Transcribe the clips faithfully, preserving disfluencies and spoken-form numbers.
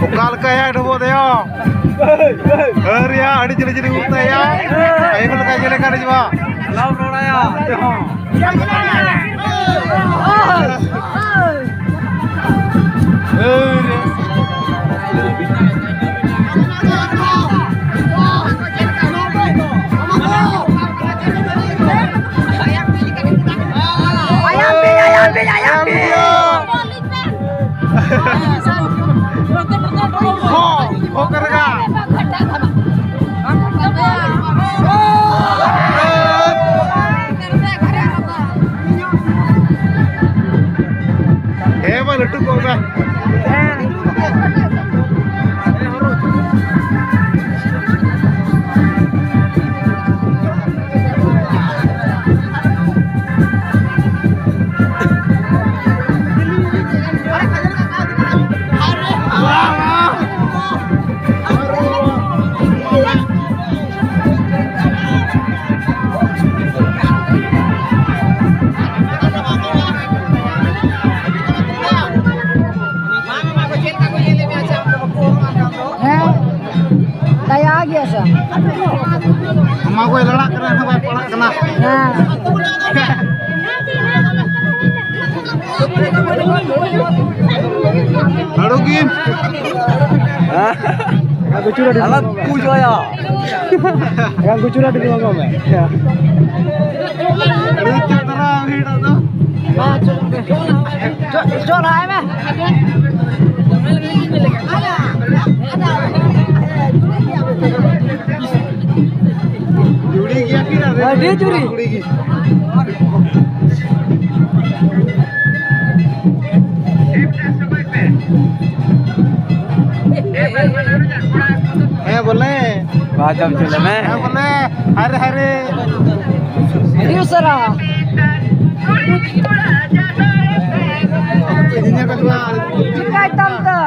ᱚᱠᱟ ᱞᱮᱠᱟᱭᱟ ᱰᱚᱵᱚᱜ ᱫᱮᱭᱟ? ᱟᱹᱣᱨᱤᱭᱟ, ᱟᱹᱰᱤ ᱡᱤᱞᱤ ᱡᱤᱞᱤ ᱩᱵ ᱛᱟᱭᱟ᱾ ᱟᱭᱳ ᱞᱮᱠᱟ ᱡᱮᱞᱮᱠᱟ ᱨᱮ ᱡᱚᱜᱼᱟ᱾ ᱟᱞᱚᱢ ᱨᱚᱲᱟᱭᱟ ᱪᱮᱫ ᱦᱚᱸ᱾ ᱟᱹᱣᱨᱤ᱾ ᱟᱭᱟᱢ ᱵᱤᱧ, ᱟᱭᱟᱢ ᱵᱤᱧ, ᱟᱭᱟᱢ ᱵᱤᱧ᱾ ᱦᱚᱸ, ᱦᱚᱸ, ᱠᱟᱨᱜᱟ᱾ ᱦᱮᱸ, ᱢᱟ ᱞᱟᱹᱴᱩ ᱠᱚᱜ ᱢᱮ᱾ ᱦᱮᱸ, ᱫᱟᱭᱟ ᱜᱮᱭᱟ ᱥᱮ᱾ ᱟᱢᱟ ᱠᱚᱭ ᱞᱟᱲᱟᱜ ᱠᱟᱱᱟ, ᱮᱱᱦᱚᱸ ᱵᱟᱭ ᱯᱟᱲᱟᱜ ᱠᱟᱱᱟ᱾ ᱦᱮᱸ᱾ ᱦᱟᱲᱩ ᱜᱮ᱾ ᱟᱞᱟᱜ ᱯᱩᱡᱟᱭᱟ᱾ ᱮᱱᱠᱷᱟᱱ ᱜᱩᱡᱩᱨᱟᱴ ᱜᱮ ᱵᱟᱝ ᱢᱮ᱾ ᱦᱟᱲᱩ ᱪᱮᱫ ᱫᱷᱟᱨᱟ ᱵᱷᱤᱲ ᱟᱫᱚ᱾ ᱪᱚ, ᱪᱚ, ᱞᱟᱦᱟᱭ ᱢᱮ᱾ ᱡᱩᱲᱤ ᱜᱮᱭᱟ ᱠᱤᱱ ᱟᱨ ᱟᱹᱰᱤ ᱡᱩᱨᱤ᱾ ᱠᱩᱲᱤ ᱜᱮ᱾ ᱦᱮᱸ ᱵᱚᱞᱮ᱾ ᱵᱟᱦᱟ ᱡᱚᱢ ᱦᱚᱪᱚ ᱞᱮᱢᱮ᱾ ᱦᱮᱸ ᱵᱚᱞᱮ᱾ ᱦᱟᱭᱨᱮ, ᱦᱟᱭᱨᱮ᱾ ᱟᱹᱰᱤ ᱩᱥᱟᱹᱨᱟ᱾ ᱪᱤᱠᱟᱹᱭ ᱛᱟᱢ ᱛᱚ?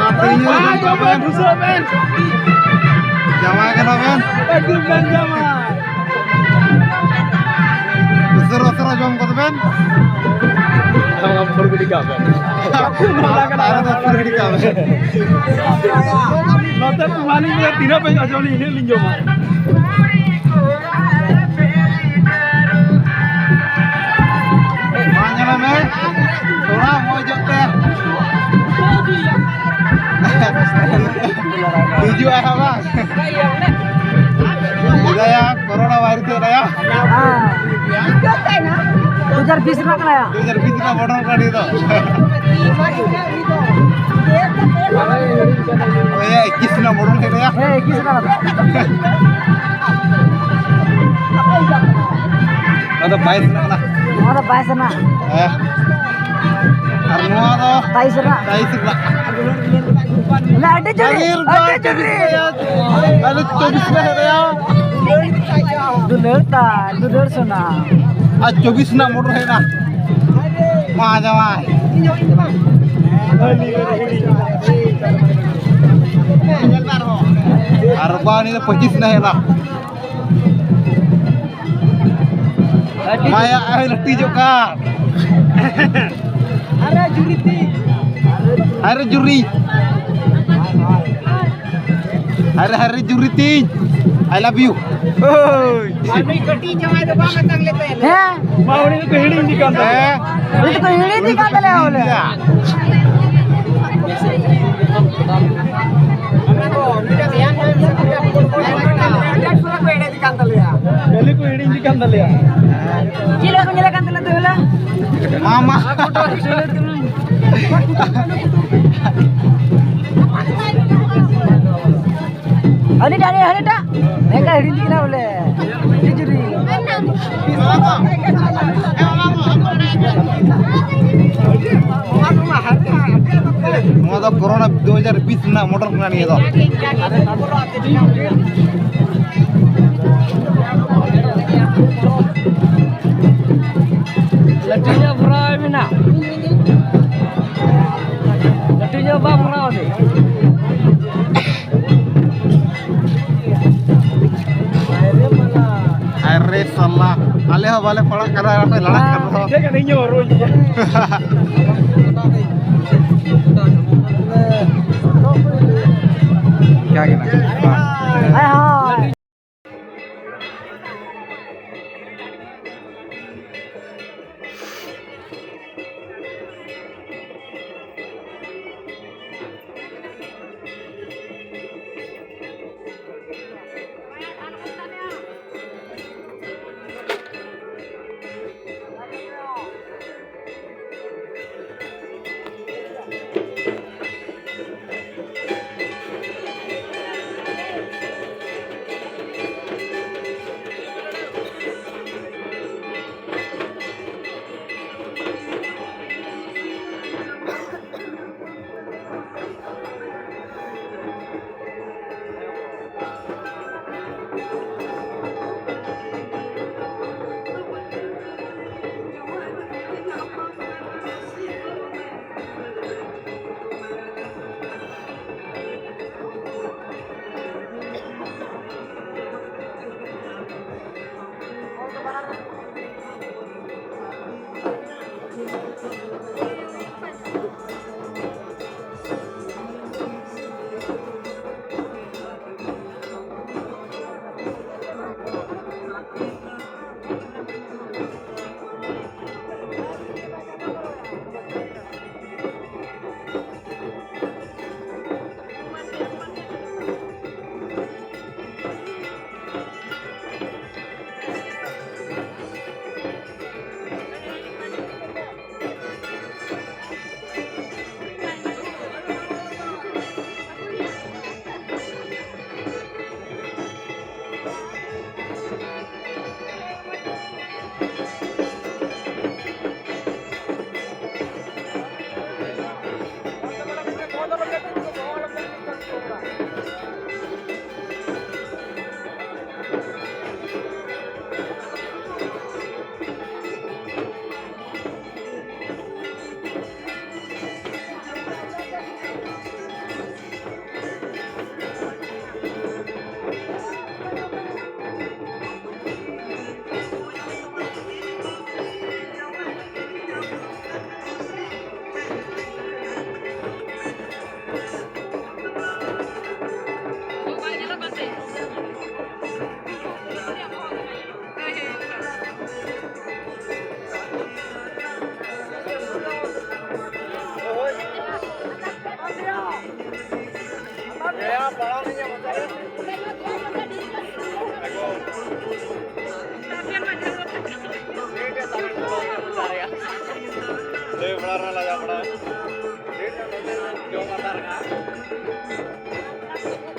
ᱟᱨ ᱛᱮᱦᱮᱧ ᱦᱚᱸ ᱡᱚᱢ ᱠᱚᱜ ᱵᱮᱱ᱾ ᱡᱟᱶᱟᱭ ᱠᱟᱱᱟ ᱵᱮᱱ᱾ ᱮᱠᱫᱚᱢ ᱵᱮᱱ ᱡᱟᱶᱟᱭ᱾ ᱩᱥᱟᱹᱨᱟ ᱩᱥᱟᱹᱨᱟ ᱡᱚᱢ ᱠᱚᱫᱚ ᱵᱮᱱ᱾ ᱟᱢ ᱯᱷᱩᱨ ᱜᱤᱰᱤ ᱠᱟᱜ ᱵᱮᱱ᱾ ᱟᱨ ᱫᱚ ᱯᱷᱩᱨ ᱜᱤᱰᱤ ᱠᱟᱜ ᱵᱮᱱ᱾ ᱱᱚᱛᱮ ᱛᱚ ᱢᱟᱹᱞᱤᱠ ᱞᱟᱹᱭᱟ ᱛᱤᱱᱟᱹᱜ ᱯᱮ ᱡᱚᱢᱟ, ᱤᱱᱟᱹᱜ ᱞᱤᱧ ᱡᱚᱢᱟ᱾ ᱢᱟ ᱧᱮᱞ ᱢᱮ, ᱛᱷᱚᱲᱟ ᱢᱚᱡᱽ ᱧᱚᱜ ᱛᱮ᱾ ᱦᱤᱡᱩᱜ ᱟᱭ ᱦᱟᱸᱜ ᱵᱟᱝ? ᱵᱤᱫᱟᱭᱟ, ᱠᱚᱨᱳᱱᱟ ᱵᱷᱟᱭᱨᱟᱥ ᱦᱮᱡ ᱮᱱᱟ᱾ ᱦᱮᱸ᱾ ᱫᱩ ᱦᱟᱡᱟᱨ ᱵᱤᱥ ᱨᱮᱱᱟᱜ ᱠᱟᱱᱟ ᱭᱟ᱾ ᱫᱩ ᱦᱟᱡᱟᱨ ᱵᱤᱥ ᱨᱮᱱᱟᱜ ᱵᱚᱰᱚᱞ ᱠᱟᱱᱟ ᱱᱤᱭᱟᱹ ᱫᱚ᱾ ᱳᱭ ᱮᱠᱤᱥ ᱨᱮᱱᱟᱜ ᱵᱚᱰᱚᱞ ᱦᱮᱡ ᱮᱱᱟ᱾ ᱦᱮᱸ, ᱮᱠᱤᱥ ᱨᱮᱱᱟᱜ ᱠᱟᱱᱟ᱾ ᱱᱚᱣᱟ ᱫᱚ ᱵᱟᱭᱤᱥ ᱨᱮᱱᱟᱜ ᱠᱟᱱᱟ᱾ ᱱᱚᱣᱟ ᱫᱚ ᱵᱟᱭᱤᱥ ᱨᱮᱱᱟᱜ᱾ ᱦᱮᱸ᱾ ᱟᱨ ᱱᱚᱣᱟ ᱫᱚ ᱛᱟᱭᱤᱥ ᱨᱮᱱᱟᱜ᱾ ᱛᱟᱭᱤᱥ ᱨᱮᱱᱟᱜ᱾ ᱵᱚᱞᱮ ᱟᱹᱰᱤ ᱡᱳᱨ, ᱟᱹᱰᱤ ᱡᱳᱨ᱾ ᱟᱹᱰᱤ ᱪᱚᱵᱤᱥ ᱨᱮᱱᱟᱜ ᱦᱮᱡ ᱮᱱᱟ᱾ ᱫᱩᱞᱟᱹᱲ ᱛᱟ, ᱫᱩᱞᱟᱹᱲ ᱥᱳᱱᱟ᱾ ᱟᱨ ᱪᱚᱵᱤᱥ ᱨᱮᱱᱟᱜ ᱢᱚᱰᱮᱞ ᱦᱮᱡ ᱮᱱᱟ᱾ ᱢᱟ ᱡᱟᱶᱟᱭ᱾ ᱟᱨ ᱵᱟ, ᱩᱱᱤ ᱫᱚ ᱯᱚᱸᱪᱤᱥ ᱨᱮᱱᱟᱜ ᱦᱮᱡ ᱮᱱᱟ᱾ ᱢᱟᱭᱟ ᱟᱭ ᱞᱟᱹᱴᱤᱡᱚᱜ ᱠᱟᱱ᱾ ᱟᱨᱮ ᱡᱩᱨᱤ ᱛᱤ᱾ ᱟᱨᱮ ᱡᱩᱨᱤ᱾ ᱟᱨᱮ ᱦᱟᱨᱮ ᱡᱩᱨᱤ ᱛᱤᱧ᱾ I love you. ᱳᱭ᱾ ᱟᱨ ᱱᱩᱭ ᱠᱟᱹᱴᱤᱡ ᱡᱟᱶᱟᱭ ᱫᱚ ᱵᱟᱢ ᱟᱛᱟᱝ ᱞᱮᱫ ᱛᱟᱭᱟ᱾ ᱦᱮᱸ᱾ ᱢᱟ ᱩᱱᱤ ᱫᱚᱠᱚ ᱦᱤᱲᱤᱧ ᱤᱫᱤ ᱠᱟᱱ ᱛᱟᱞᱮᱭᱟ᱾ ᱦᱮᱸ᱾ ᱩᱱᱤ ᱫᱚᱠᱚ ᱦᱤᱲᱤᱧ ᱤᱫᱤ ᱠᱟᱱ ᱛᱟᱞᱮᱭᱟ ᱵᱚᱞᱮ᱾ ᱠᱷᱟᱹᱞᱤ ᱠᱚ ᱦᱤᱲᱤᱧ ᱤᱫᱤ ᱠᱟᱱ ᱛᱟᱞᱮᱭᱟ᱾ ᱪᱮᱫ ᱞᱮᱠᱟ ᱠᱚ ᱧᱮᱞᱮᱫ ᱠᱟᱱ ᱛᱟᱞᱮᱭᱟ ᱛᱚᱵᱮ ᱞᱟ? ᱢᱟ, ᱢᱟ᱾ ᱦᱟᱹᱱᱤᱴᱟᱜ, ᱦᱟᱹᱱᱤᱴᱟᱜ᱾ ᱦᱮᱸ, ᱦᱤᱲᱤᱧ ᱠᱮᱫᱟ ᱵᱚᱞᱮ᱾ ᱠᱷᱤᱪᱩᱲᱤ᱾ ᱱᱚᱣᱟ ᱫᱚ ᱠᱳᱨᱳᱱᱟ ᱫᱩ ᱦᱟᱡᱟᱨ ᱵᱤᱥ ᱨᱮᱱᱟᱜ ᱢᱚᱰᱮᱞ ᱠᱟᱱᱟ ᱱᱤᱭᱟᱹ ᱫᱚ᱾ ᱞᱟᱹᱴᱩ ᱧᱚᱜ ᱵᱷᱚᱨᱟᱣ ᱢᱮᱱᱟᱜ᱾ ᱞᱟᱹᱴᱩ ᱧᱚᱜ ᱵᱟᱢ ᱵᱷᱚᱨᱟᱣ ᱫᱮ᱾ ᱟᱨᱮ ᱥᱟᱞᱟ, ᱟᱞᱮ ᱦᱚᱸ ᱵᱟᱞᱮ ᱯᱟᱲᱟᱜ ᱠᱟᱱᱟ, ᱟᱯᱮ ᱞᱟᱲᱟᱜ ᱠᱟᱱ ᱨᱮᱦᱚᱸ᱾ ᱴᱷᱤᱠ ᱜᱮᱭᱟ, ᱤᱧ ᱦᱚᱸ ᱨᱩᱣᱟᱹᱧ ᱜᱮᱭᱟ᱾ ᱠᱭᱟ ᱜᱮ ᱱᱟ? ᱦᱮᱸ, ᱦᱳᱭ᱾ ᱞᱟᱹᱭ ᱵᱟᱲᱟ ᱨᱮᱦᱚᱸ ᱞᱟᱡᱟᱣ ᱵᱟᱲᱟ᱾ ᱡᱚᱢ ᱦᱟᱛᱟᱲ ᱠᱟᱜᱼᱟ᱾